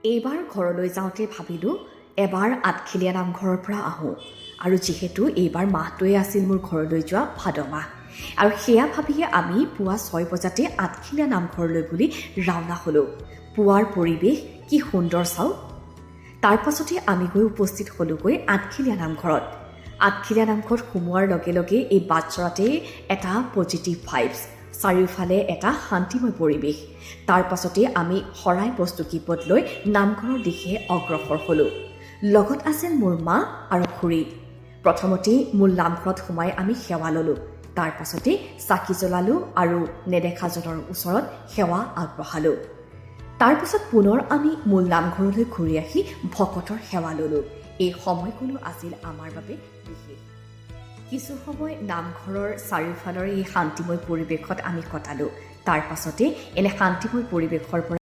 এইবাৰ ঘৰলৈ যাওঁতে ভাবিলোঁ, এবাৰ আঠখেলীয়া নামঘৰৰ পৰা আহোঁ। আৰু যিহেতু এইবাৰ মাহটোৱে আছিল মোৰ ঘৰলৈ যোৱা ভাদ মাহ আৰু সেয়া ভাবিয়ে আমি পুৱা 6 বজাতে আঠখেলীয়া নামঘৰলৈ বুলি ৰাওনা হ'লোঁ। পুৱাৰ পৰিৱেশ কি সুন্দৰ চাওক। তাৰ পাছতে আমি গৈ উপস্থিত হ'লোগৈ আঠখেলীয়া নামঘৰত। আঠখেলীয়া নামঘৰত সোমোৱাৰ লগে লগে এই বাটচৰাতে এটা পজিটিভ ভাইবছ, চাৰিওফালে এটা শান্তিময় পৰিৱেশ। তাৰ পাছতে আমি শৰাই বস্তু কেইপদ লৈ নামঘৰৰ দিশে অগ্ৰসৰ হ'লোঁ। লগত আছিল মোৰ মা আৰু খুৰী। প্ৰথমতেই মূল নামঘৰত সোমাই আমি সেৱা ল'লোঁ। তাৰ পাছতে চাকি জ্বলালোঁ আৰু নেদেখাজনৰ ওচৰত সেৱা আগবঢ়ালোঁ। তাৰ পাছত পুনৰ আমি মূল নামঘৰলৈ ঘূৰি আহি ভকতৰ সেৱা ল'লোঁ। এই সময়কণো আছিল আমাৰ বাবে বিশেষ। কিছু সময় নামঘৰৰ চাৰিওফালৰ এই শান্তিময় পৰিৱেশত আমি কটালোঁ। তাৰ পাছতে এনে শান্তিময় পৰিৱেশৰ পৰা